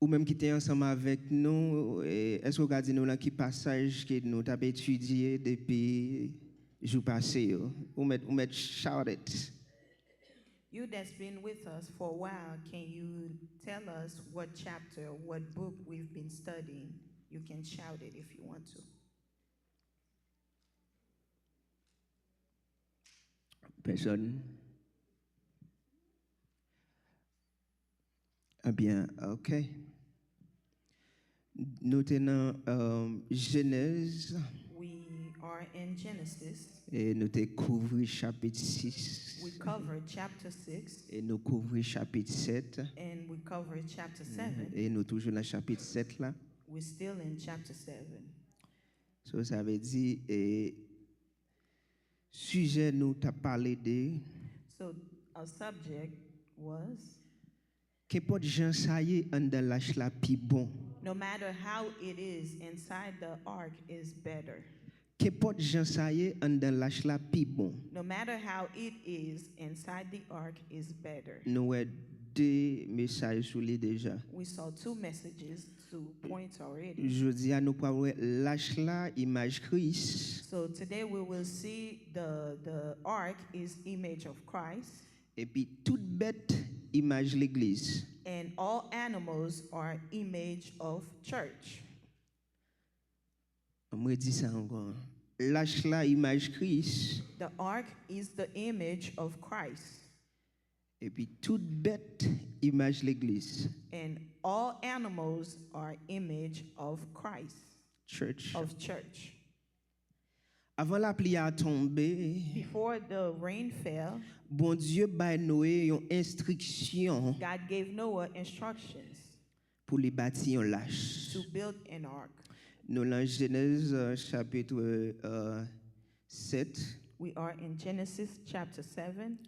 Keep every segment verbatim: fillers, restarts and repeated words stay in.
Ou menm ki te ansanm avèk nou, e, èske w ka di nou nan ki pasaj ke nou t ap etidye depi jou pase yo? Ou mèt, ou mèt shout it. You that's been with us for a while, can you tell us what chapter, what book we've been studying? You can shout it if you want to. Pèsòn? Ebyen, ok. Nou te nan um, Jenèz. We are in Genesis. E nou te kouvri chapit sis. We covered chapter six. E nou kouvri chapit sèt. And we covered chapter seven. E nou toujou nan chapit sèt la. We're still in chapter seven. So, sa vle di, e, sijè nou t ap pale de. So, our subject was. Kenpòt jan sa ye anndan lach la pi bon. No matter how it is, inside the ark is better. Kenpòt jan sa ye anndan lach la pi bon. No matter how it is, inside the ark is better. Nou wè de mesaj sou li deja. We saw two messages to point already. Jodi a nou pral wè lach la imaj Kris. So today we will see the, the ark is image of Christ. Epi tout bèt imaj legliz. And all animals are image of church. Mwen di sa ankò. Lach la imaj Kris. The ark is the image of Christ. Epi tout bèt imaj legliz. And all animals are image of Christ. Church. Of church. Avan lapli a tonbe, Before the rain fell, Bondye bay Noye yon enstriksyon God gave Noah instructions pou li bati yon lach. To build an ark. Nou lan Jenèz euh, chapit euh, sèt. We are in Genesis chapter seven.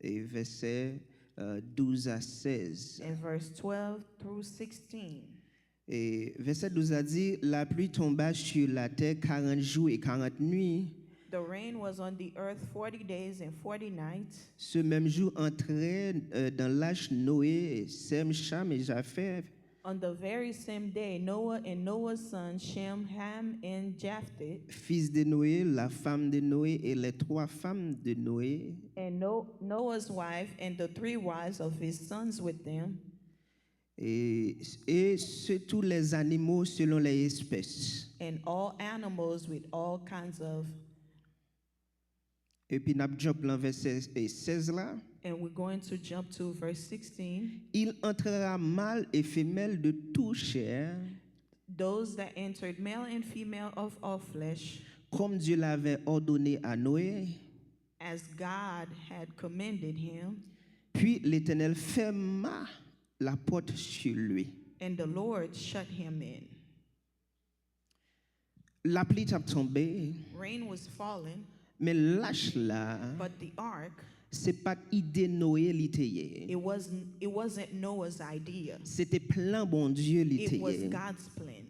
E vèsè euh, douz a sèz. And verse twelve through sixteen. E vèsè douz la di, la pluie tomba sur la terre quarante jours et quarante nuits. The rain was on the earth forty days and forty nights. Ce même jour entrèrent euh, dans l'arche Noé, Sem, Cham et Japheth. On the very same day, Noah and Noah's sons, Shem, Ham, and Japheth, fils de Noé, la femme de Noé et les trois femmes de Noé. And no- Noah's wife and the three wives of his sons with them, Et, et surtout les animaux selon les espèces. And all animals with all kinds of. Epi n ap jump lan vèsè sèz la. And we're going to jump to verse sixteen. Il entrera mâle et femelle de toute chair. Those that entered, male and female of all flesh. Comme Dieu l'avait ordonné à Noé. As God had commanded him. Puis l'Éternel ferma la porte sur lui. And the Lord shut him in. Lapli t ap tonbe. Rain was falling. Men lach la. But the ark. Se pa t ide Noye li te ye. It wasn't, it wasn't Noah's idea. Se te plan Bondye li te ye. It was God's plan.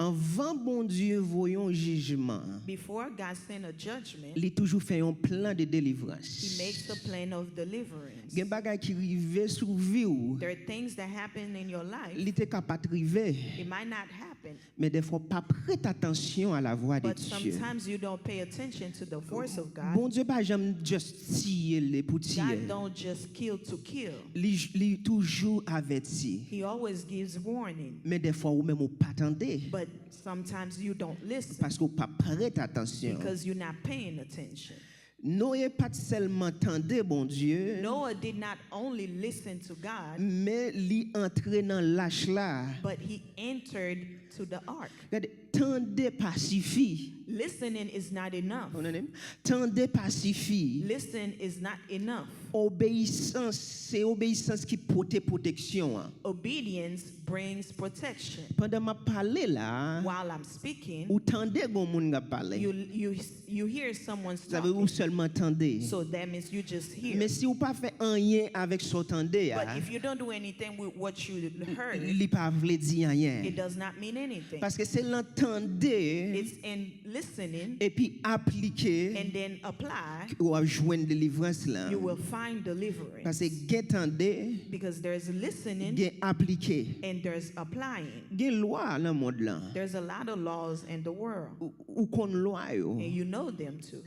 Anvan Bondye voye yon jijman. Before God sent a judgment. Li toujou fè yon plan de delivrans. He makes a plan of deliverance. Gen bagay ki rive sou vi w. There are things that happen in your life. Li te ka pa t rive. It might not happen. Men dèfwa w pa prête attention à la voix de But Dieu. Sometimes you don't pay attention to the voice of God. Bondye pa janm just tiye li pou tiye. God don't just kill to kill. Li, li toujou avèti. He always gives warning. Men dèfwa ou menm ou pa tande. But sometimes you don't listen. Paske ou pa prête attention. Because you're not paying attention. Noye pa t sèlman tande Bondye. Noah did not only listen to God. Men li antre nan lach la. But he entered to the ark. Gade, tande pa sifi. Listening is not enough. Ou tande m? Tande pa sifi. Listen is not enough. Obeyisans, se obeyisans ki pote pwoteksyon an. Obedience brings protection. Pandan m ap pale la, While I'm speaking, ou tande gon moun k ap pale. You, you, you hear someone Sa vle ou talking. Sèlman tande. So that means you just hear. Men si ou pa fè anyen avèk sa w tande a, But if you don't do anything with what you heard, li pa vle di anyen. It does not mean anything. Paske se lan tande It's in listening epi aplike and then apply. Ou ap jwenn delivrans la. You will find find deliverance. Paske gen tande, Because there's listening gen aplike. And there's applying. Gen lwa nan mond lan. There's a lot of laws in the world. Ou, ou konn lwa yo. And you know them too.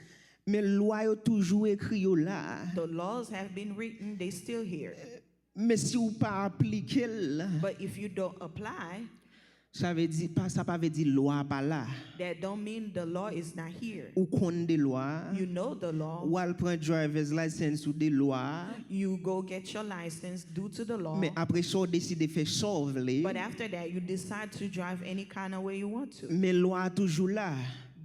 Men lwa yo toujou ekri yo la. The laws have been written, they still here. Men si w pa aplike l, But if you don't apply, sa vle di, pa, sa pa vle di lwa a pa la. That don't mean the law is not here. Ou konn de lwa a. You know the law. W al pran driver's license ou de lwa a. You go get your license due to the law. Men apre sa, w deside fè sa w vle. But after that, you decide to drive any kind of way you want to. Men lwa a toujou la.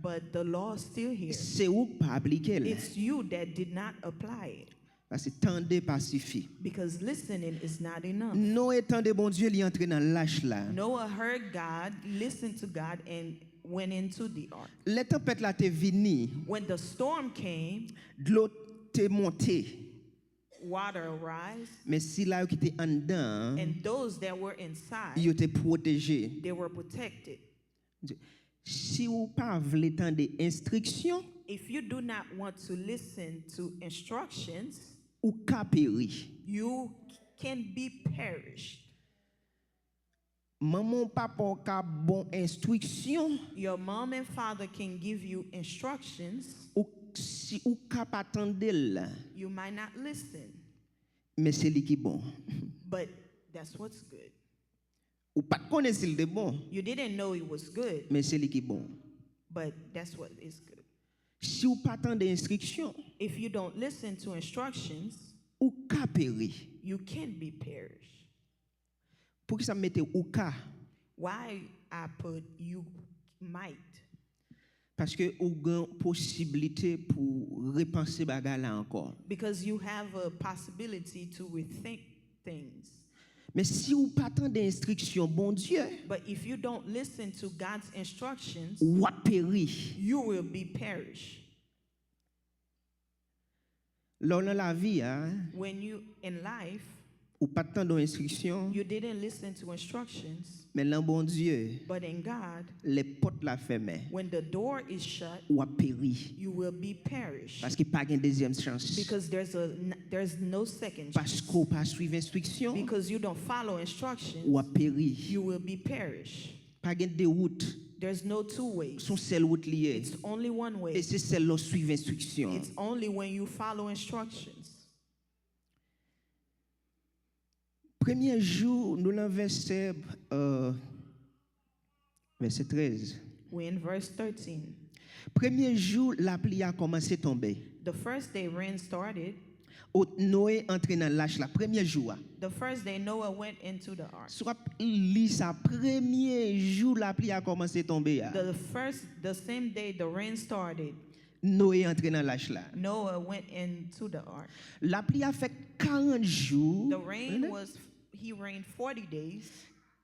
But the law is still here. Se ou k pa aplike l. It's you that did not apply it. Paske tande pa sifi. Because listening is not enough. Noye tande Bondye, li antre nan lach la. Noah heard God, listened to God, and went into the ark. Lè tanpèt la te vini, When the storm came, dlo te monte. Water arose, Men sila yo ki te anndan an, and those that were inside, yo te pwoteje. They were protected. Si w pa vle tande enstriksyon, If you do not want to listen to instructions, ou ka peri. You can be perished. Manman w, papa w ka bon enstriksyon. Your mom and father can give you instructions. Ou, si, ou ka pa tande l. You might not listen. Men se li ki bon. But that's what's good. Ou pa t konnen si l te bon. You didn't know it was good. Men se li ki bon. But that's what is good. Si w pa tande enstriksyon, If you don't listen to instructions, ou ka peri. You can be perished. Poukisa m mete ou ka? Why I put you might? Paske ou gen posiblite pou repanse bagay la ankò. Because you have a possibility to rethink things. Men si w pa tande enstriksyon Bondye, But if you don't listen to God's instructions, w ap peri. You will be perished. Lè w nan lavi a, When you in life, ou pa t tande yon enstriksyon, you didn't listen to instructions, men nan Bondye, but in God, lè pòt la fèmen, when the door is shut, w ap peri. You will be perished. Paske pa gen dezyèm chans. Because there's a there's no second chance. Paske w pa swiv enstriksyon, Because you don't follow instructions, w ap peri. You will be perished. Pa gen de wout. There's no two ways. Se yon sèl wout li ye. It's only one way. E se sèl lè w swiv enstriksyon. It's only when you follow instructions. Premye jou, nou nan vèsè, euh, vèsè trèz. We're in verse thirteen. Premye jou, lapli a kòmanse tonbe. The first day rain started. O, Noye antre nan lach la, premye jou a. The first day Noah went into the ark. Si w ap li sa, premye jou lapli a kòmanse tonbe a. The first, the same day the rain started. Noye antre nan lach la. Noah went into the ark. Lapli a fè karant jou. The rain was, he rained forty days.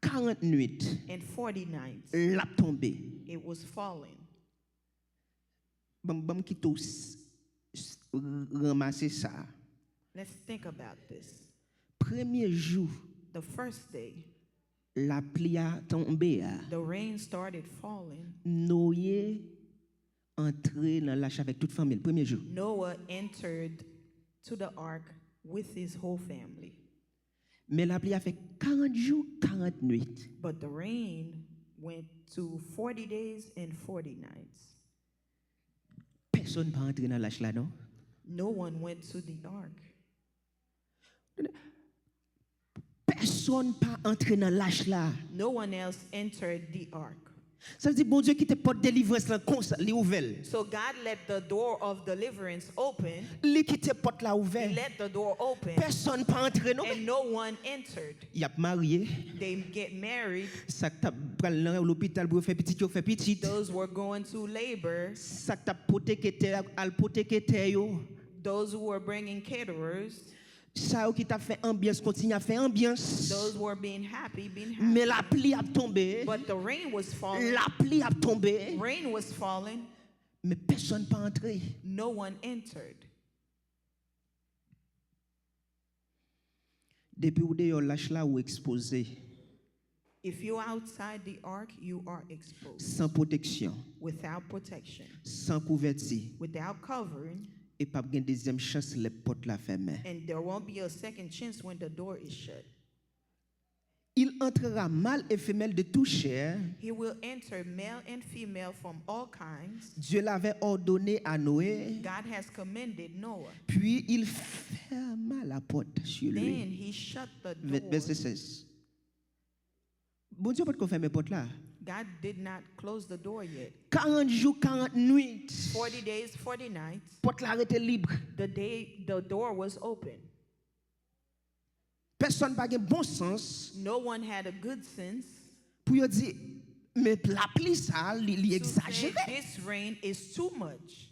Karant nwit. And forty nights. L ap tonbe. It was falling. Ban m, ban m kite w s- s- ranmase sa. Let's think about this. Premye jou. The first day. Lapli a tonbe a. The rain started falling. Noye antre nan lach avèk tout fanmi l. Premye jou. Noah entered to the ark with his whole family. Men lapli a fè karant jou, karant nwit. But the rain went to forty days and forty nights. Pèsonn pa antre nan lach la, non. No one went to the ark. Pèsonn pa antre nan lach la. No one else entered the ark. Sa vle di Bondye kite pòt delivrans lan konsa, li ouvè l. So God let the door of deliverance open. Li kite pòt la ouvè. He let the door open. Pèsonn pa antre, non. And no one entered. Y ap marye. They get married. Sa k t ap pral nan lopital pou yo fè pitit yo fè pitit. Those were going to labor. Sa k t ap pote kete al pote kete yo. Those who were bringing caterers. Sa yo ki t ap fè anbyans kontinye ap fè anbyans. Those who were being happy, being Men happy. Lapli ap tonbe. But the rain was falling. Lapli ap tonbe. Rain was falling. Men pèsonn pa antre. No one entered. Depi w deyò lach la, ou ekspoze. If you're outside the ark, you are exposed. San pwoteksyon. Without protection. San kouvèti. Without covering. E p ap gen dezyèm chans lè pòt la fèmen. And there won't be a second chance when the door is shut. Il entrera mâle et femelle de toute chair. He will enter male and female from all kinds. Dieu l'avait ordonné à Noé. God has commanded Noah. Puis il ferma la porte sur lui. Then he shut the Vè- door. Vèsè sèz. Bondye pa t ko fèmen pòt la. God did not close the door yet. Karant jou, karant nwit. Forty days, forty nights. Pòt la rete lib. The day the door was open. Pèsonn pa gen bon sans No one had a good sense pou yo di, men lapli sa, li, li to say egzajere. This rain is too much.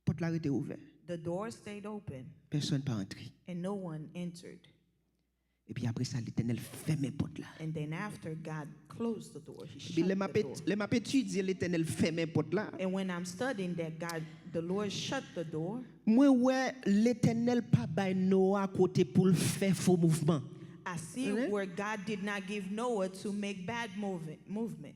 Pòt la rete ouvè. The door stayed open Pèsonn pa antre. And no one entered. Epi apre sa, Letènèl fèmen pòt la. And then after, God closed the door. He Epi lè shut m ap the et- door. Lè m ap etidye, Letènèl fèmen pòt la. And when I'm studying that, God, the Lord shut the door. Mwen wè Letènèl pa bay Noa kote pou l fè fo mouvman. I see where God did not give Noah to make bad movement. movement.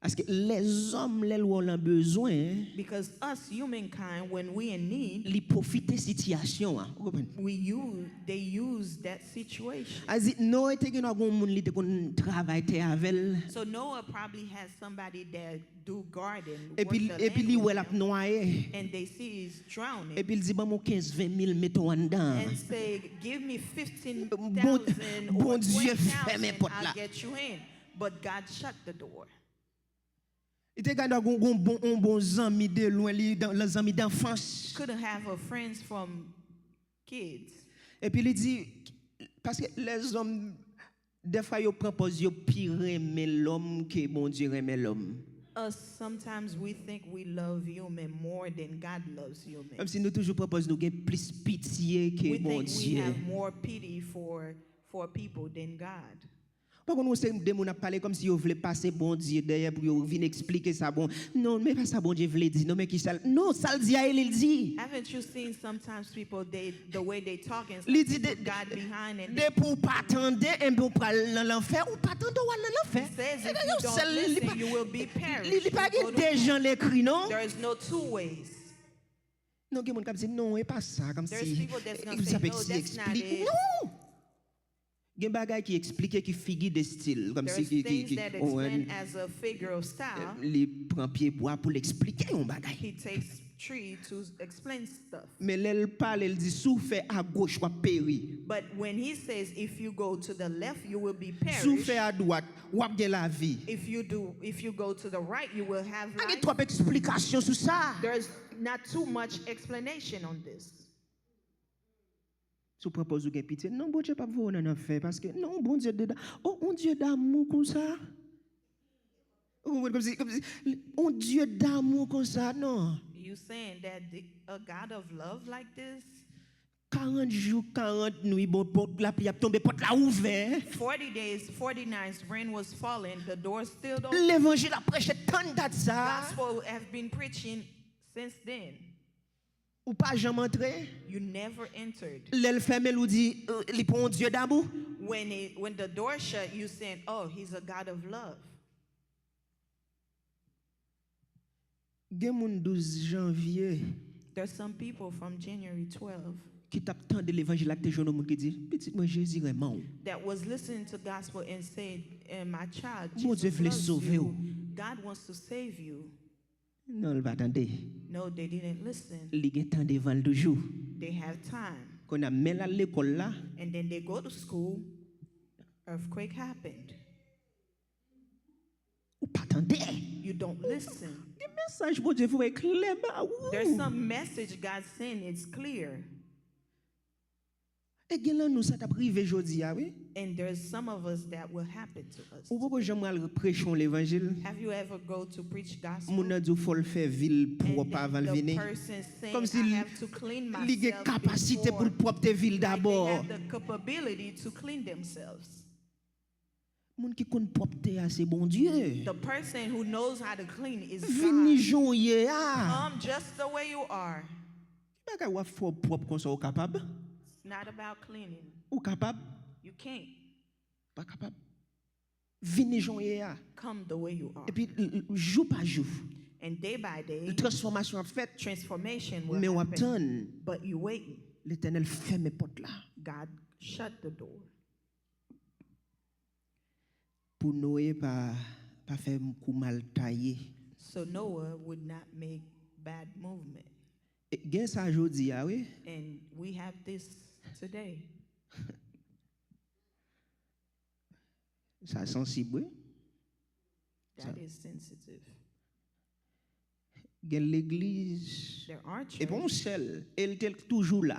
Paske lèzòm, lè l wè w nan bezwen, Because us humankind, when we in need, li pwofite sitiyasyon an. Ou konprann? we use they use that situation. Azi, Noe te gen dwa gon moun li te konn travay tè avè l. So Noah probably has somebody that do garden, Epi, work the epi land li with wè l ap him, nwaye. And they see he's drowning. Epi l di, "Ban mwen kenz, ven mil, mete w anndan." And say, "Give me fifteen Bon- thousand or Bondye twenty thousand, fèmen pòt la. I'll get you in." But God shut the door. Li te gen dwa gon, gon bon, on bon zanmi de lwen, li dan, zanmi danfans. Couldn't have a friends from kids. Epi li di, paske lèzòm, dèfwa yo pran pòz yo pi renmen lòm ke Bondye renmen lòm. Us, sometimes we think we love human more than God loves human. Menm si nou toujou pran pòz nou gen plis pitye ke We think we Bondye. Have more pity for for people than God. Pa konn, yon seri de moun ap pale kòmsi yo vle pase Bondye dèyè pou yo vin eksplike sa bon. Non, men pa sa Bondye vle di. Non, men ki sa l, non, sa l di a, e li l di. Haven't you seen sometimes people, they the way they talk and Li stuff, di they de, put God behind and depi w pa tande, enben w pral nan lanfè, ou pa tande, w al nan lanfè. He says Se if yon you don't sèl, li pa, listen, you will be li, perished. li pa You gen go to de hell. Jan l ekri, non? There is no two ways. Non, gen moun k ap di, "Non, e pa sa," kòmsi, There's people that's gonna e, say, sa pe "No, ti that's not eksplike. it." Non! Gen bagay ki eksplike ki figi de stil, kòmsi There's ki, ki, things ki, that ou wè, explain as a figure of style. Li pran pye bwa pou l eksplike yon bagay. He takes tree to explain stuff. Men lè l pale, l di, "Si w fè agoch, w ap peri. But when he says, "If you go to the left, you will be Si w perished. fè adwat, w ap gen lavi." If you do, if you go to the right, you will have Pa gen life." twòp eksplikasyon sou sa. There's not too much explanation on this. Si w pran pòz ou gen pitye, non, Bondye p ap voye w nan lanfè, paske non, Bondye de da-, oh, on Dye damou konsa. Ou konprann, kòmsi, kòmsi, on Dye damou konsa, non. You saying that the, a God of love like this? Karant jou, karant nwi, bon, pòt lapli ap tonbe, pòt la ouvè. Forty days, forty nights, rain was falling, the door still open. Levanjil ap preche tann dat sa. Gospel have been preaching since then. Ou pa janm antre. You never entered. Lè l fèmen l, ou di, euh, "Li pa on Dye damou." When it, when the door shut, you saying, "Oh, he's a God of love." Gen moun douz janvye There's some people from January twelve ki t ap tande levanjil la, k te jwenn yon moun ki di, "Pitit mwen, Jezi renmen w." that was listening to gospel and said, "And my child, Bondye Jesus vle loves sove you. w. God wants to save you." Non, l pa tande. No, they didn't listen. Li gen tan devan l toujou. They have time. Kounye a, men l al lekòl la. And then they go to school. Earthquake happened. Ou pa tande. You don't listen. Gen mesaj Bondye voye klè ba ou. There's some message God sent, it's clear. E gen lan nou sa t ap rive jodi a, wi. And there's some of us that will happen to us. Ou poko janm al preche yon levanjil. Have you ever go to preach gospel? Moun nan di w fò l fè vil And pwòp then avan l the vini. person saying, Kòmsi "I li, have to clean li gen myself kapasite pou l before." pwòpte vil Like they dabò. have the capability to clean themselves. Moun ki konn pwòpte a se Bondye. The person who knows how to clean is Vini God. jan w ye a. Come just the way you are. Ki bagay w ap fè w pwòp konsa, ou kapab? It's not about cleaning. Ou kapab? You can't. Pa kapab. Vini jan w ye a. Come the way you are. Epi l- l- jou pa jou. And day by day, Transfòmasyon ap fèt, transformation will men w ap happen. Tann. But you waiting. Letènèl fèmen pòt la. God shut the door. Pou Noye pa, pa fè kou mal taye. So Noah would not make bad movement. E, gen sa jodi a, wi. And we have this today. Sa sansib, wi. That is sensitive. Gen legliz. There are E pa yon churches. Sèl. E l te toujou la.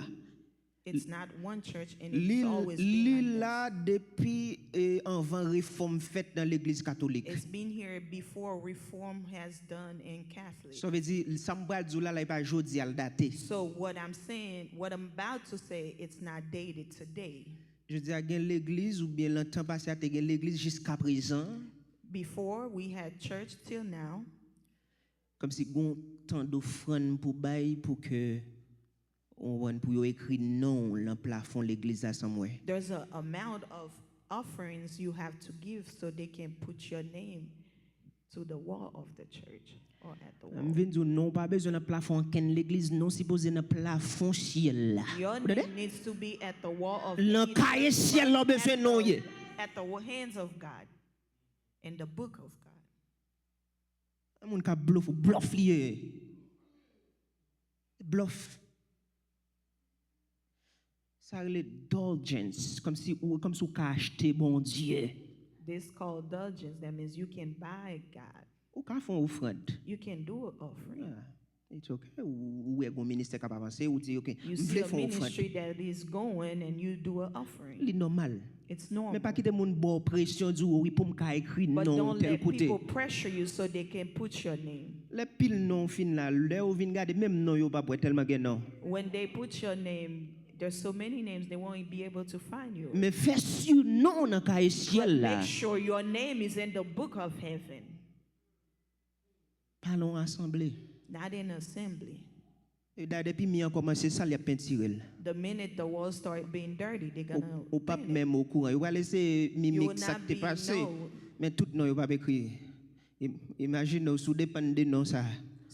It's not one church and Li, it's always li been like la this. Depi e, anvan refòm fèt nan legliz katolik. It's been here before reform has done in Catholic. Sa vle di, sa m pral di w la, la, e pa jodi a l date. So what I'm saying, what I'm about to say, it's not dated today. Jodi a gen legliz, oubyen nan tan pase a te gen legliz jiska prezan. Before we had church till now, Kòmsi gen yon tan dofrann pou bay pou ke ou konprann, pou yo ekri non w lan plafon legliz la somewhere. There's a amount of offerings you have to give so they can put your name to the wall of the church or at the M wall. Vin di w non, w pa bezwen nan plafon ankenn legliz, non sipoze nan plafon syèl la. Your Ou tande? Name needs to be at the wall of Nan any kaye church, syèl la w but bezwen at non w the, ye. At the hands of God, in the book of God. Moun ka blof ou, blof li ye. Blof. Sa rele indulgence, kòmsi ou, kòmsi ou ka achte Bondye. This called diligence. That means you can buy God. Ou ka fè yon ofrann. You can do an offering. Yeah. It's okay. Ou, ou wè gon ministè k ap avanse, ou di, "Ok, You m see vle a fè yon ofrann." Ministry that is going and you do an offering. Li nòmal. It's normal. Men pa kite moun ba w presyon, di w, "Wi, pou m ka ekri But non w don't tèl let kote." People pressure you so they can put your name. Lè pil non w fin la, lè ou vin gade, menm non yo p ap wè tèlman gen non. When they put your name, there's so many names they won't be able to find you. Men fè si non w nan kaye But syèl la. Make sure your name is in the book of heaven, Pa nan yon asanble. Not in assembly. E dayè, depi mi an kòmanse, sal y ap pentire l. The minute the walls start being dirty, they're gonna Ou, ou p ap paint it. Menm okouran. Yo prale se You mimik will sa not k te be pase. Know. Men tout non yo p ap ekri. Im- Imajine w si w depann de non sa.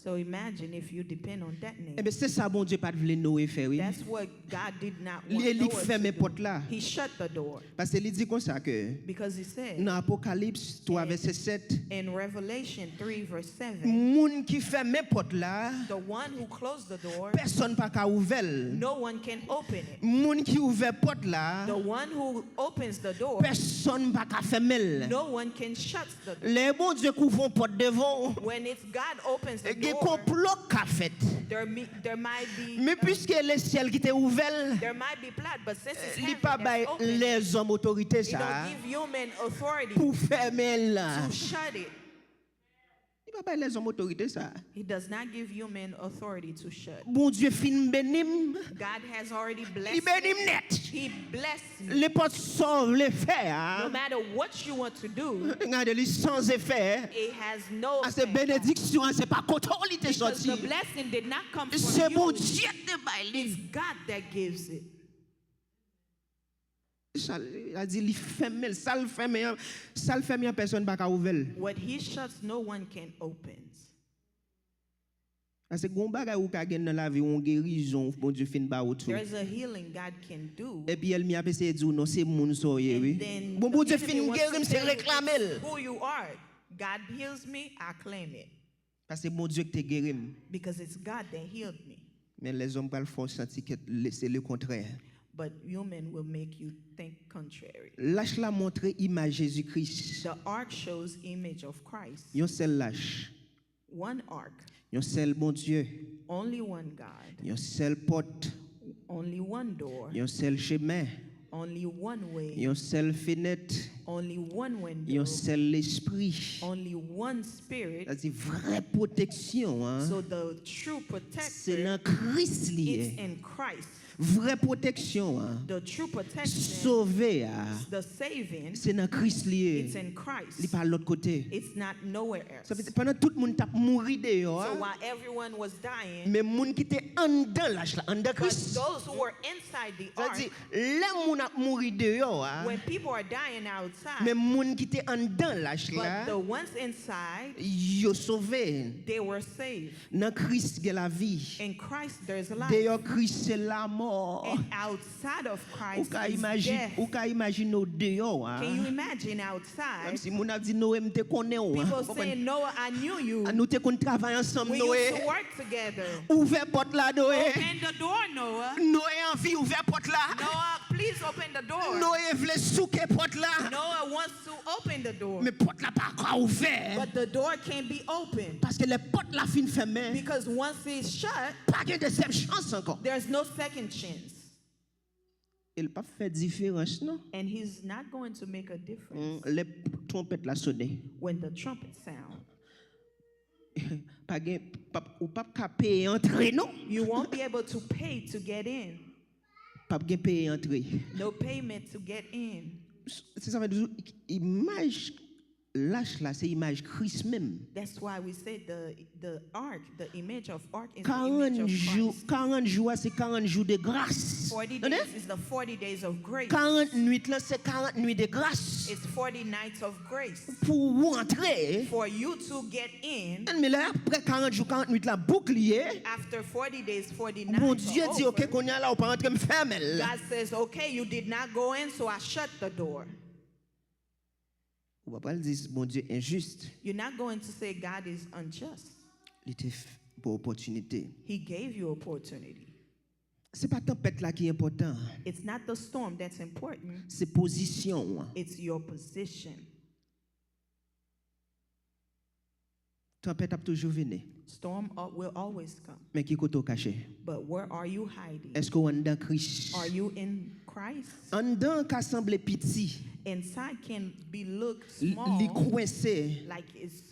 So imagine if you depend on that name. Enben, se sa Bondye pa t vle Noye fè, wi. That's what God did not Li, want e li Noah fèmen to pòt do. La. He shut the door Paske li di konsa ke because he said nan Apokalips twa vèsè sèt, in Revelation three verse seven, moun ki fèmen pòt la, the one who closed the door, pèsonn pa ka ouvè l. No one can open it. Moun ki ouvè pòt la, The one who opens the door, pèsonn pa ka fèmen l. No one can shut the door. Lè Bondye k ouvè yon pòt devan w, When it's God opens the gen door, konplo k ka fèt. There, may, there might be Men piske e syèl ki te ouvè l, there might be plot, but since it's li heaven pa bay that's open, lèzòm otorite He sa don't give human authority Pou fèmen l. To shut it. Li pa bay lèzòm otorite sa. He does not give human authority to shut. Bondye fin beni m. God has already blessed Li beni m me. Nèt. He blessed me. Nenpòt sa w vle fè a, No matter what you want to do, gade li san efè. It has no Ase effect. Benediksyon an, se pa kote w li te Because sòti. The blessing did not come from Se you. Bondye k te bay li. It's God that gives it. Sa l di li fèmen l, sa l fèmen an, sa l fèmen an, pèsonn pa ka ouvè l. What he shuts, no one can open. Paske gon bagay ou ka gen nan lavi, yon gerizon Bondye fin ba ou tou. There's a healing God can do. Epi ènmi ap eseye di w non, se moun sa w ye, wi. And then Bon, the Bondye enemy fin wants geri to m, se tell you, reklame l. It's who you are. God heals me, I claim it. Paske Bondye k te geri m. Because it's God that healed me. Men lèzòm pral fè w santi ke le- se le kontrè. But human will make you think contrary. Lach la montre imaj Jezi Kris. The ark shows image of Christ. Yon sèl lach. One ark. Yon sèl Bondye. Only one God. Yon sèl pòt. Only one door. Yon sèl chemen. Only one way. Yon sèl fenèt. Only one window. Yon sèl Lespri. Only one spirit. Sa di vrè pwoteksyon an, So the true se protector, nan Kris li ye. It's in Christ. Vrè pwoteksyon an, The true protection, sove a, the saving, se nan Kris li ye. It's in Christ. Li pa lòt kote. It's not nowhere else. Sa vle di, pandan tout moun t ap mouri deyò a, So while everyone was dying, men moun ki te anndan lach la, anndan but Kris. Those who were inside the Sa ark, di, lè moun ap mouri deyò a, When people are dying outside, men moun ki te anndan lach la, but the ones inside, yo sove. They were saved. Nan Kris gen lavi. In Christ, there's life. Deyò Kris se lamò. And outside of Ou Christ ka is imajine, death. Ou ka imajine w deyò a. Can you imagine outside? Menm si moun ap di, "Noé, m te konnen w." People Ou konprann? Saying, "Noah, I knew you. Nou te konn travay ansanm, We Noé. Used to work together. Ouvè pòt la, Noé. Open the door, Noah. Noé anvi ouvè pòt la. Noah, please open the door. Noé vle souke pòt la. Noah wants to open the door. Men pòt la pa ka ouvè. But the door can't be opened. Paske lè pòt la fin fèmen, Because once it's shut, pa gen dezyèm chans ankò. There's no second chance. E l p ap fè diferans, non. And he's not going to make a difference. Mm, lè twonpèt la sone. When the trumpet sound. Pa gen, p ap, ou p ap ka peye antre, non. You won't be able to pay to get in. P ap gen peye antre. No payment to get in. Se sa m di w, imaj lach la, se imaj Kris menm. That's why we say the the ark, the image of ark is the image of Christ. Karant jou, karant jou a se karant jou de gras. Forty Tande? Days is the forty days of grace. Karant nwit lan se karant nwit de gras. It's forty nights of grace. Pou ou antre. For you to get in. Men lè apre karant jou, karant nwit la bouk li ye. After forty days, forty nights Bondye di, "Oke, over, kounye a la, ou pa antre, m fèmen l." God says, "Okay, you did not go in, so I shut the door." Ou pa pral di Bondye enjis. You're not going to say God is unjust. Li te f- ba w opòtinite. He gave you opportunity. Se pa tanpèt la ki enpòtan. It's not the storm that's important. Se pozisyon w. It's your position. Tanpèt ap toujou vini. Storm uh, will always come. Men ki kote w kache? But where are you hiding? Èske w anndan Kris? Are you in Christ? Anndan ka sanble piti. Inside can be look L- small, Li kwense. Like it's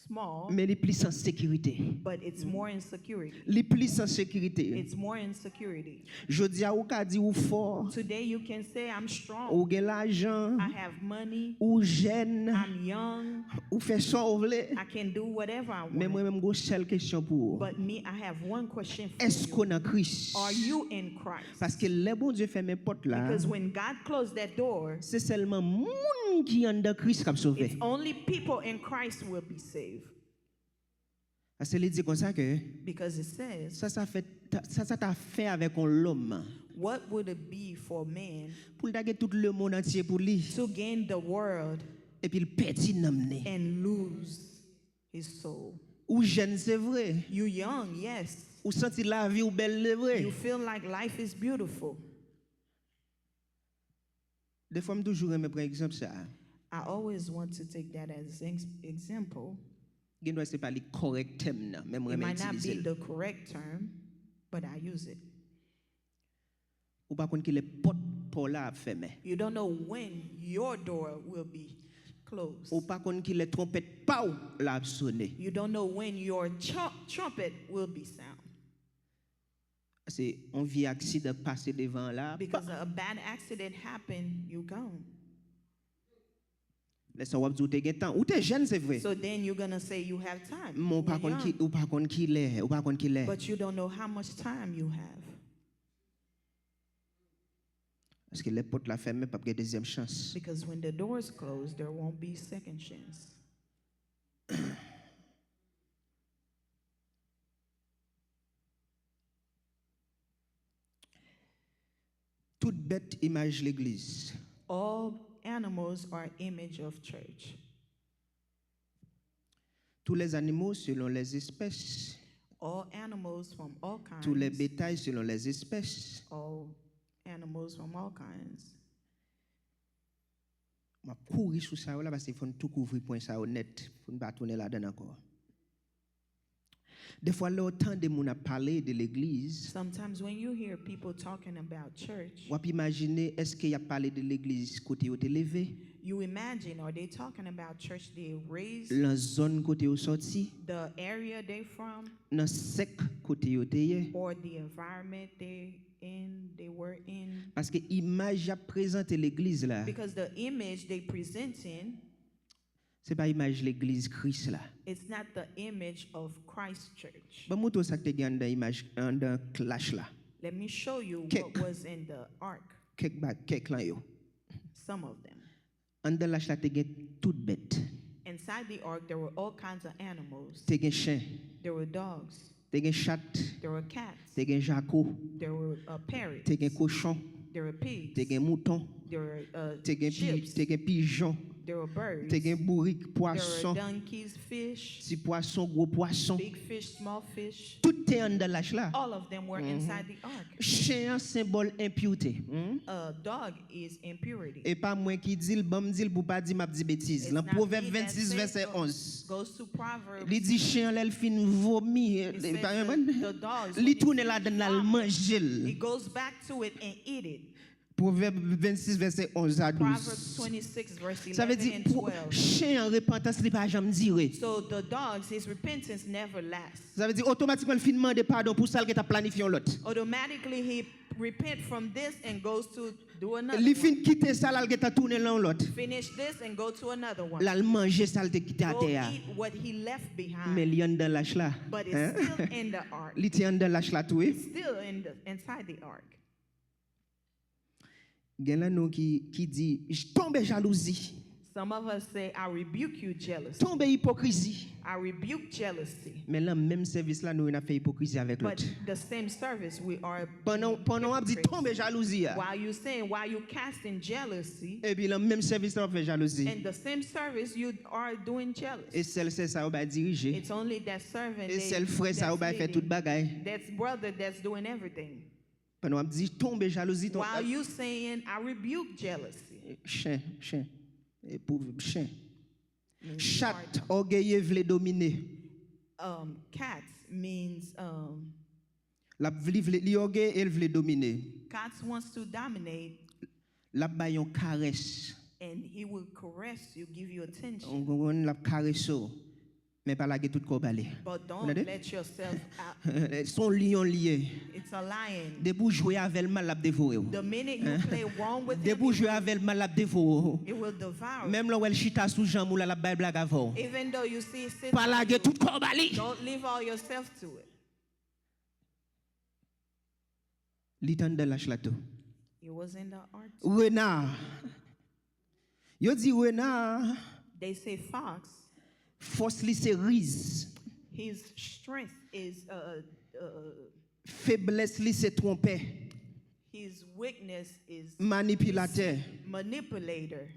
small, Men li plis an sekirite. But it's more insecurity. Li plis an sekirite. It's more insecurity. Jodi a, ou ka di ou fò. Today you can say, "I'm strong. Ou gen lajan. I have money. Ou jèn. I'm young. Ou fè sa w vle. I can do whatever I want." Men mwen menm, m gon sèl kesyon pou ou. But me, I have one question for Èske w you. Nan Kris? Are you in Christ? Paske lè Bondye fèmen pòt la, Because when God closed that door, se sèlman moun ki anndan Kris k ap sove. It's only people in Christ will be saved. Paske li di konsa ke Because it says, sa sa fè, sa sa ta fè avèk yon lòm "What would it be for a man pou l ta gen tout lemonn antye pou li, to gain the world epi l pèdi nanm li. And lose his soul?" Ou jèn, se vre. You young, yes. Ou santi lavi w bèl, se vre. You feel like life is beautiful. Defwa m toujou renmen pran egzanp sa a. I always want to take that as an example. Gen dwa se pa li kòrèk tèm nan, men m It renmen might not itilize be l. The correct term, but I use it. Ou pa konn kilè pòt pa w la ap fèmen. You don't know when your door will be closed. Ou pa konn kilè twonpèt pa w la ap sone. You don't know when your tru- trumpet will be sound. Se yon vye aksidan k pase devan an la. Because a bad accident happened, you gone. Lè sa w ap di w te gen tan. Ou te jèn, se vre. So then you're gonna say you have time. Men ou pa You're konn ki, young. Ou pa konn kilè, ou pa konn kilè. But you don't know how much time you have. Paske lè pòt la fèmen, p ap gen dezyèm chans. Because when the doors close, there won't be second chance. Tout bèt imaj legliz. All animals are image of church. Tous les animaux selon les espèces. All animals from all kinds. Tous les bétails selon les espèces. All animals from all kinds. M ap kouri sou sa yo la paske fò n tou kouvri pwen sa yo nèt pou n pa tounen ladan l ankò. Defwa lè w tande moun ap pale de legliz, Sometimes when you hear people talking about church, w ap imajine èske y ap pale de legliz kote yo te leve, you imagine, are they talking about church they raised, nan zòn kote yo sòti, the area they from, nan sèk kote yo te ye. Or the environment they in, they were in. Paske imaj y ap prezante legliz la, Because the image they presenting, se pa imaj legliz Kris la. it's not the image of Christ church. Ban m montre w sa k te gen anndan imaj, anndan lach la. Let me show you Kèk. What was in the ark. Kèk ba, kèk lan yo. Some of them. Anndan lach la te gen tout bèt. Inside the ark, there were all kinds of animals. Te gen chen, There were dogs. Te gen chat, There were cats. Te gen jako, There were uh, parrots. Te gen kochon, There were pigs. Te gen mouton, There were uh, Te gen pi, sheep. Te gen pijon, There were birds. Te gen bourik, There were pwason, donkeys, fish, Ti pwason, gwo pwason. Big fish, small fish. Tout te anndan lach la. All of them were inside the ark. Chen an senbòl enpyoute. Hmm? A dog is impurity. E pa mwen ki di l, ban m di l pou pa di m ap di betiz. It's Lan not Pwovèb me that vensis says vèsè so. onz. Goes to Proverbs. Li di chen an lè l fin vomi, It says pa the, konprann? the dogs, Li when it tounen feels ladan l al vomit, manje l. It goes back to it and eat it. Pwovèb vensis vèsè onz a Proverbs douz. twenty-six, verse Sa vle di eleven and pou twelve. Chen an repantans li pa janm dire. So the dog's, his repentance never lasts. Sa vle di otomatikman l fin mande padon pou sa l gentan planifye yon lòt. Automatically, he repent from this and goes to do another Li one. Fin kite sa l al gentan tounen lan yon lòt. Finish this and go to another one. L al manje sa l te kite Go atè a. Eat what he left behind. Men li anndan lach la. But it's Hein? Still in the ark. Li te anndan lach la tou, wi. Still in the, inside the ark. Gen lan nou ki, ki di, "J- Tonbe jalouzi, Some of us say, I rebuke you, jealousy. Tonbe ipokrizi." I rebuke jealousy. Men lan menm sèvis la, nou wè n ap fè ipokrizi avèk But lòt. The same service, we are Pandan being pandan w ap di hypocrites. Tonbe jalouzi a, While you saying, why you casting jealousy, epi lan menm sèvis la w ap fè jalouzi. In the same service, you are doing jealous. E sèl sè sa yo bay dirije. It's only that servant E they, sèl frè sa yo that's bay fè tout leading. Bagay. That's brother that's doing everything. Pandan w ap di Tonbe jalouzi, ton, While you saying, I rebuke jealousy. Chen, chen. Epouve, chen. Meaning Chat, you are- ògeye, vle domine. Um, cats means um, L ap vle, vle, li ògeye e l vle domine. cats wants to dominate L ap bay yon karès. And he will caress you, give you attention. Ou konprann? L ap karese w. Men pa lage tout kò w pale. But don't Tande? Let yourself out. Se yon lyon l ye. It's a lion. Depi w jwe avè l mal, l ap devore w. The minute you play wrong with him, Depi w it jwe will, avè l mal, l ap devore w. It will devour. Menm lè w wè l chita sou janm ou la, l ap bay blag avè w. Even though you see it sit Pa on lage you, tout kò w ba li. Don't leave all yourself to it. Li t anndan lach la tou. It was in the art. Rena. Yo di rena, They say fox, fòs li se riz. His strength is uh, uh, Feblès li se twonpè, his weakness is manipilatè. Manipulator.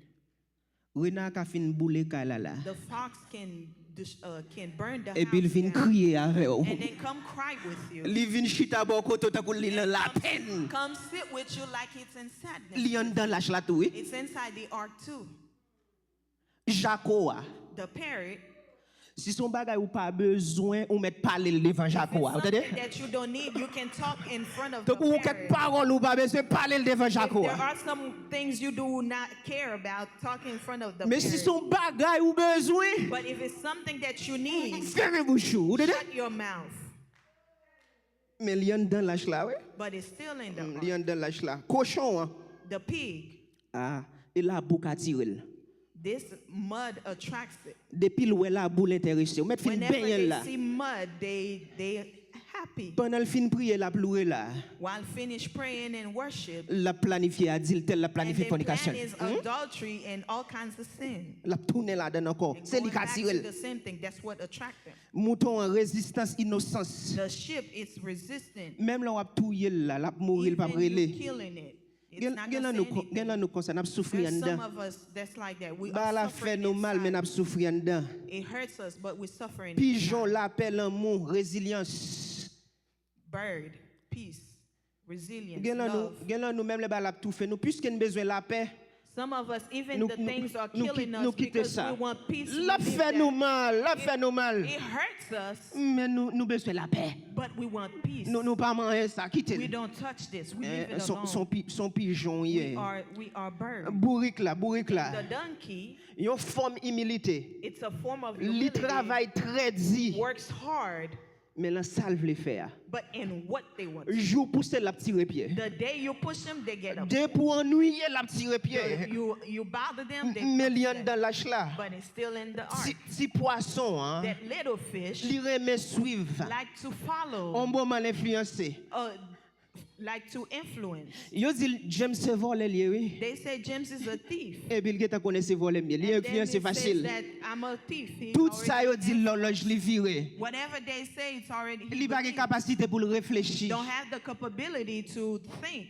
Rena ka fin boule kay la la. The fox can dis- uh, can burn the Epi l house vin down kriye avè w. And then come cry with you. Li vin chita bò kote w tankou li nan lapenn. Come sit with you like it's in sadness. Li anndan lach la tou, wi. It's inside the ark too. Jako a. The parrot. Si se yon bagay ou pa bezwen, ou mèt pale l devan jako a. Ou tande? Something that you don't need, you can talk in front of Tankou ou kèk the parrot. Pawòl ou pa bezwen, pale l devan jako There a. Are some things you do not care about, talk in front of the Men si parrot. Se yon bagay ou bezwen, But if it's something that you need, Fèmen bouch ou. Ou tande? Shut your mouth. Men li anndan lach la, wi. But it's still in the Mm, ark. Li anndan lach la. Kochon an. The pig. Ah, e labou ka tire l. This mud attracts it. Depi l wè labou l enterese. Ou mèt fin Whenever benyen l they la. See mud, they they happy. Pandan l fin priye, l ap loure la. While finish praying and worship, L ap planifye adiltè, l ap and planifye then plan fònikasyon. Is Hmm? Adultery and all kinds of sin. L ap tounen ladan ankò. And Se li going ka back tire to l. The same thing. That's what attract them. Mouton an, rezistans, inosans. The sheep is resistant. Menm lè w ap touye l la, l ap mouri, l p ap Even you rele. Killing it. It's Gen not gen gonna lan say nou kon- anything. Gen lan nou konsa, n ap soufri There's some anndan. Of us that's like that. We Ba la are fè suffering nou mal, men n ap inside. Soufri anndan. It hurts us, but we suffering. Pijon, Inside. Lapè, lanmou, rezilyans. Bird, peace, resilience, Gen lan nou, love. Gen lan nou, menm lè ba l ap toufe nou, piske n bezwen lapè, Some of us, even nou, the nou, things are nou, killing ki- us nou kite because sa. We want peace. L ap fè nou mal, l ap fè nou mal. It hurts us, Men nou, nou bezwen lapè. But we want peace. Nou, nou pa manyen sa, kite l. We don't touch this. We leave it Son, alone. Son, pi, son pijon, ye. We are, we are bird. Bourik la, bourik la. The donkey. Yon fòm imilite. It's a form of humility. Li travay trè di. Works hard. Men lan sa l vle fè a. But in what they want to. Jou w pouse l, l ap tire pye. The day you push them, they get up. Depi w annuiye l, l ap tire pye. You you bother them, they Men li upset. Anndan lach la. But it's still in the Ti, ark. Ti pwason an, That little fish li renmen swiv. Like to follow. On bon man enfliyanse. Uh, like to influence. Yo di l, James se vòlè l ye, wi. They say James is a thief. Epi l gentan konnen se vòlè m ye. Li And then he enfliyanse says fasil. That I'm a thief. He Tout sa yo already di l, lòlòj li vire. Whatever they say, it's already he Li pa gen believes. Kapasite pou l reflechi. Don't have the capability to think.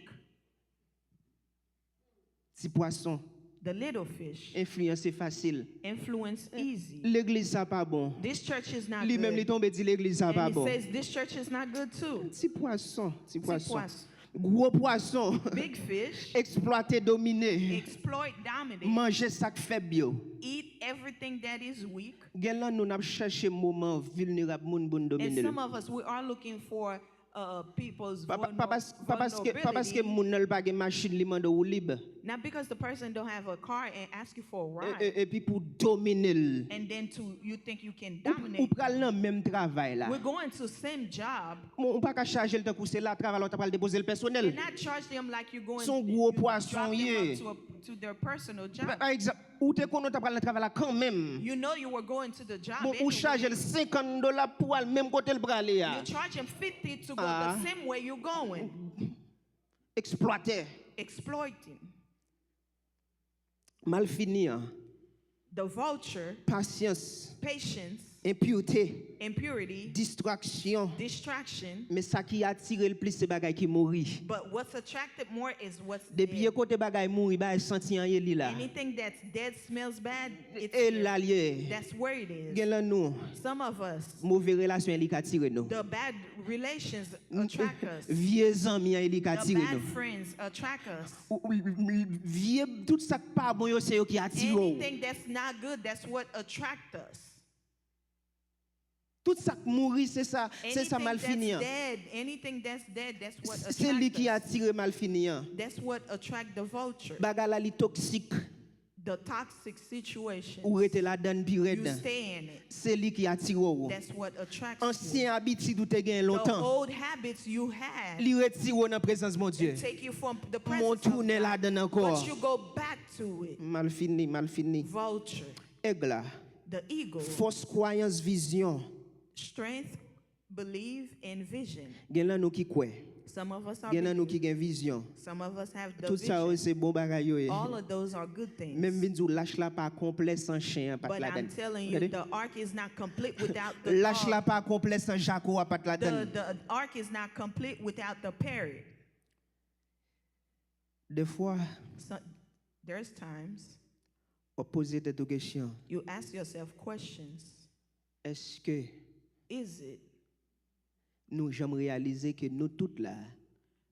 Ti pwason, The little fish. Enfliyanse fasil. Influence easy. Legliz sa pa bon. This church is not Li good. Menm li tonbe di legliz sa pa And he bon. Says this church is not good too. Ti pwason, ti pwason. Pwason. Gwo pwason. Big fish. Eksplwate, domine. Exploit, dominate. Manje sa k fèb yo. Eat everything that is weak. Gen lan nou n ap chèche moman vilnerab moun pou n And domine l. Some of us, we are looking for uh, people's Pa, pa, pa, pas- pa paske, pa paske vulnerability. Moun nan l pa gen machin, li mande w woulib. Not because the person don't have a car and ask you for a E- ride. E- epi pou w domine l. And then to you think you can Ou, dominate. Ou pral nan menm travay la. We're going to same job. Bon, ou pa ka chaje l tankou se la travay la, ou ta pral depoze l pèsonèl. And not charge them like you're going Se yon gwo you pwason drop them ye. Off to, a, to their personal Pa job. Pa egzanp, ou te konnen w ta pral nan travay la kanmenm. You know you were going to the job. Bon, ou Anyway. Chaje l senkant dola pou al menm kote l prale a. You charge them fifty to go Ah. The same way you're going. Eksplwatè. Exploiting. Malfini an. The vulture. Pasyans. Patience. Enpirte. Impurity. Distraksyon. Distraction. Men sa ki atire l plis se bagay ki mouri. But what's attracted more is what's Depi ye dead. Kote bagay mouri, bagay santi an ye li la. Anything that's dead smells bad. It's E there. La l ye. That's where it is. Gen lan nou. Some of us, Move relasyon li ka atire nou. The bad relations attract us. Vye zanmi an li ka The atire bad nou. Friends attract us. Ou- ou- Vye tout sa k pa bon yo se yo ki atire w. Anything that's not good, that's what attract us. Tout sa k mouri se sa, se sa Anything malfini that's an. Dead, anything that's dead, that's what Se li ki attract us. Atire malfini an. That's what attract the vulture. Bagay la li toksik. The toxic situation. Ou rete ladan l pi rèd. You stay in it. Se li ki atire w. That's what attracts you. Ansyen abitid ou te gen The lontan. Old habits you had. Li retire w nan prezans Bondye. Take you from the Men w presence of tounen God. Ladan l ankò. But you go back to it. Malfini, malfini. Vulture. Èg la. The eagle. Fòs, kwayans, vizyon. Strength, believe, and vision. Gen lan nou ki kwè. Some of us are Gen lan nou believe. Ki gen vizyon. Some of us have the Tout sa yo vision. Se bon bagay yo ye. All of those are good things. Men m vin di w lach la pa konplè san chen an pa t But ladan I'm l. telling you, Gade. The ark is not complete without the Lach la dog. Pa konplè san jako a pa t ladan The, l. The ark is not complete without the parrot. Defwa, So, there's times w ap poze tèt ou kesyon. You ask yourself questions. Èske Is it? Nou janm reyalize ke nou tout la.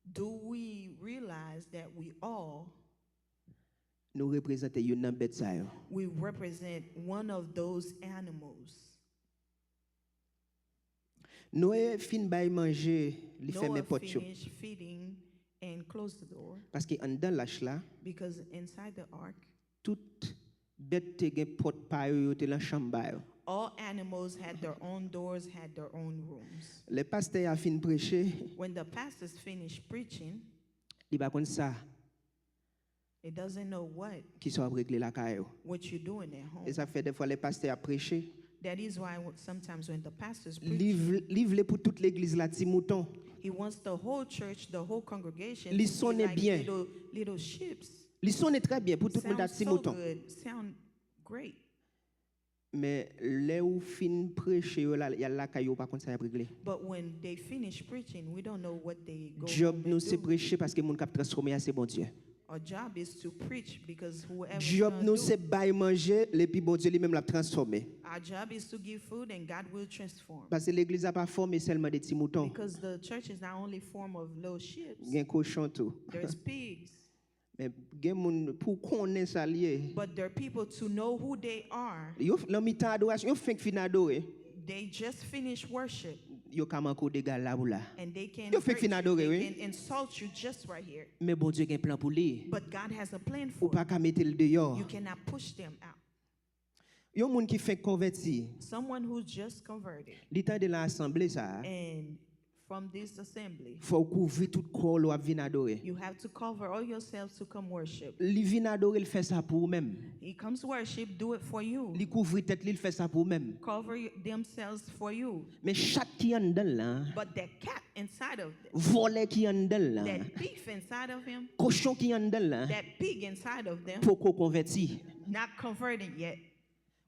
Do we realize that we all Nou reprezante youn nan bèt sa yo. We represent one of those animals. Noye fin bay manje, li fèmen Noah pòt yo. Finished feeding and closed the door. Paske anndan lach la, Because inside the ark, tout bèt te gen pòt pa yo, yo te lan chanm pa yo. All animals had their own doors, had their own rooms. Lè pastè a fin preche, When the pastors finish preaching, li pa konn sa it doesn't know what ki sa w ap regle lakay ou. What you're doing at home. E sa fè defwa lè pastè ap preche, That is why w- sometimes when the pastors li preach, vle, li vle pou tout legliz la ti mouton. He wants the whole church, the whole congregation Li to be sonnen like byen. Little, little sheeps. Li sonnen trè byen pou tout moun ta Sounds ti so mouton. Good, sound great. Men lè ou fin preche yo la, y al lakay yo, ou pa konn sa y ap regle. But when they finish preaching, we don't know what they go Djòb home nou and se do. Preche paske moun k ap transfòme a se Bondye. Our job is to preach because whoever Djòb nou se bay manje, epi Bondye li menm l ap transfòme. Our job is to give food and God will transform. Paske legliz la pa fòme sèlman de ti mouton. Because the church is not only form of little sheep. Gen kochon tou. There's pigs. Men gen moun pou konnen sa l ye. But there are people to know who they are. Yo nan mitan adorasyon, yo fenk fin adore. They just finish worship. Yo ka manke w dega la pou la. And they can Yo fenk hurt fin you. Adore, They wi. Can insult you just right here. Men Bondye gen plan pou li. But God has a plan Ou for pa you. Ka mete l deyò. You cannot push them out. Yon moun ki fenk konvèti, Someone who just converted. Li tande nan asanble sa a, And from this assembly, fò w kouvri tout kò w lè w ap vin adore. You have to cover all yourselves to come worship. Li vin adore, l fè sa pou ou menm. He comes worship, do it for you. Li kouvri tèt li, l fè sa pou ou menm. Cover y- themselves for you. Men chat ki anndan l lan, But that cat inside of them, vòlè ki anndan l lan, that thief inside of him, kochon ki anndan l lan, that pig inside of them, poko konvèti. Not converted yet.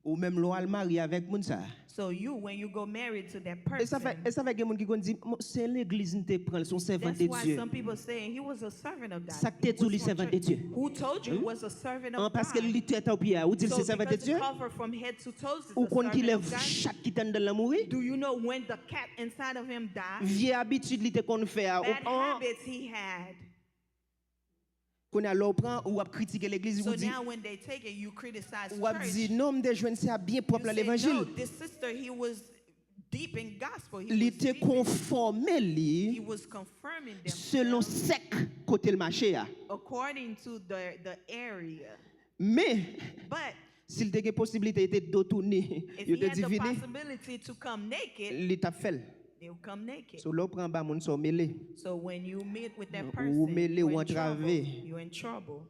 Ou menm lè w al marye avèk moun sa a. So you, when you go married to that E sa fè, person, e sa fè gen moun ki konn di, "Mo- se legliz m te pran l, se yon sèvant that's de why Dye." Some people saying he was a servant of God. Sa k te di w li He was sèvant de Dye? Who told you he was a servant of An, paske God? Li tèt an pye a, ou di l So se sèvant de because he Dye? Covered from head to toes, is Ou a konn ki lè servant of God. Chat ki t anndan l lan mouri? Do you know when the cat inside of him died? Vye abitid li te konn fè a, ou Bad an, habits he had. Kounye a lè w pran, ou ap kritike legliz, So ou di, now when they take it, you criticize ou ap di, church. "Non, m te jwenn sè a byen pwòp You nan say, levanjil." No, this sister, he was deep in gospel. He Li was te deep in- konfòme He li was confirming selon themselves sèk kote l mache a. According to the, the area. Men, But si l te gen posiblite, li te do touni, if yo he te had the divine, possibility to come naked, li t ap fè l. They will come naked. So, lè w pran anba moun sa, w mele. So when you meet with that Ou person, mele, you're ou in trouble. antrave. You're in trouble.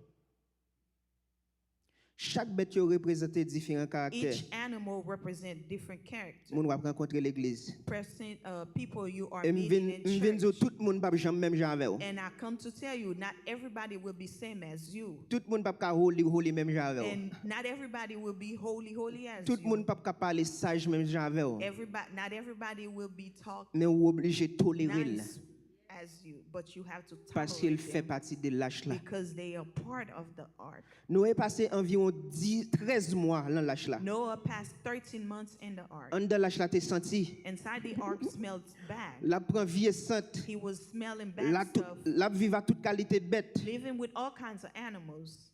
Chak bèt yo reprezante diferan karaktè. Each animal represent different characters. Moun w ap rankontre legliz. Person, uh, people you are E m meeting vin, in m vin di w, church. Tout moun p ap janm menm jan avè w. And I come to tell you, not everybody will be same as you. Tout moun p ap ka holy, holy menm jan avè w. And not everybody will be holy, holy as Tout you. Moun p ap ka pale saj menm jan avè w. Everybody, not everybody will be talk Men ou oblije tolere l. Nice as you, but you have to Paske l tolerate fè them pati de lach la. Because they are part of the ark. Noye pase anviwon dis, trèz mwa nan lach la. Noah passed thirteen months in the ark. Anndan lach la te santi. Inside the ark smelled bad. L ap pran vye sant. He was smelling L a bad tou- stuff, L ap viv ak tout kalite bèt. Living with all kinds of animals.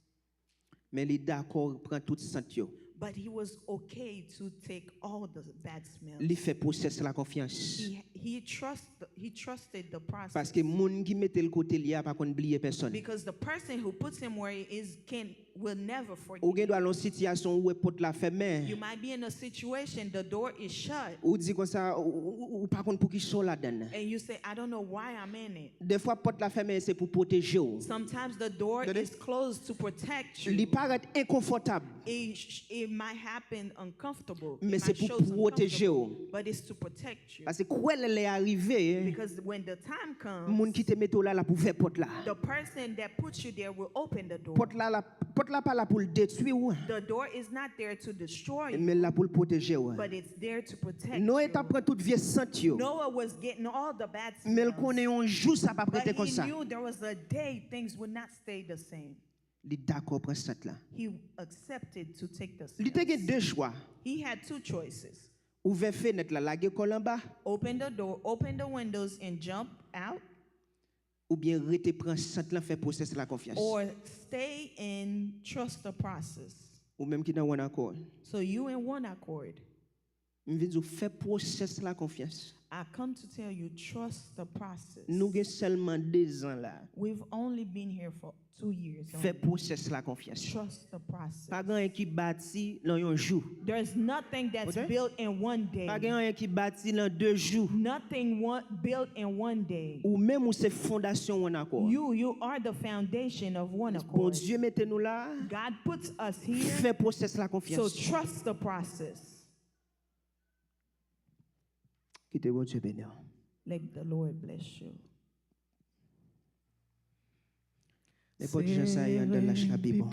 Men li dakò pran tout sant yo. But he was okay to take all the bad smells. Li fè pwosès la konfyans. He, he, trust, he trusted the process. Paske moun ki mete l kote l ye a pa konn bliye pèsonn. Because the person who puts him where he is can will never forget. Ou gen dwa nan yon sitiyasyon ou wè pòt la fèmen. You might be in a situation, the door is shut. Ou di konsa, ou, ou, ou, ou pa konn poukisa w ladan l. And you say, I don't know why I'm in it. Defwa pòt la fèmen se pou pwoteje w. Sometimes the door Tande? Is closed to protect you. Li parèt enkonfòtab. It, sh- it might happen uncomfortable. Men It se might pou show some pwoteje w. Comfortable, but it's to protect you. Paske kwè lè lè a rive, Because when the time comes, moun ki te mete w la la pou ouvè pòt la. The person that puts you there will open the door. Pòt la, la, pòt la pa la pou l detwi w. The door is not there to destroy you, Men la pou l pwoteje w. But it's there to protect Noye you. T ap pran tout vye sant yo. Noah was getting all the bad Men l smells. Konnen yon jou sa p ap But rete he konsa. Knew there was a day things would not stay the same. Li dakò pran sant la. He accepted to take the Li te gen smells. De chwa. He had two choices. Ouvè fenèt la, lage kò l anba. Open the door, open the windows and jump out. Oubyen rete pran sant lan, fè pwosès la konfyans. Or stay and trust the process. Ou menm ki nan One Accord. So you in One Accord. M vin di w fè pwosès la konfyans. I come to tell you, trust the process. Nou gen sèlman dezan la. We've only been here for two years. Fè Only. Pwosès la konfyans. Trust the process. Pa gen anyen ki bati nan yon jou. There's nothing that's Ok? Built in one day. Pa gen anyen ki bati nan de jou. Nothing one, built in one day. Ou menm ou se fondasyon One Accord. You, you are the foundation of One Accord. Bondye mete nou la. God puts us here. Fè pwosès la So konfyans. Trust the process. Kite Bondye beni w. Let the Lord bless you. Nenpòt jan sa ye anndan lach la pi bon.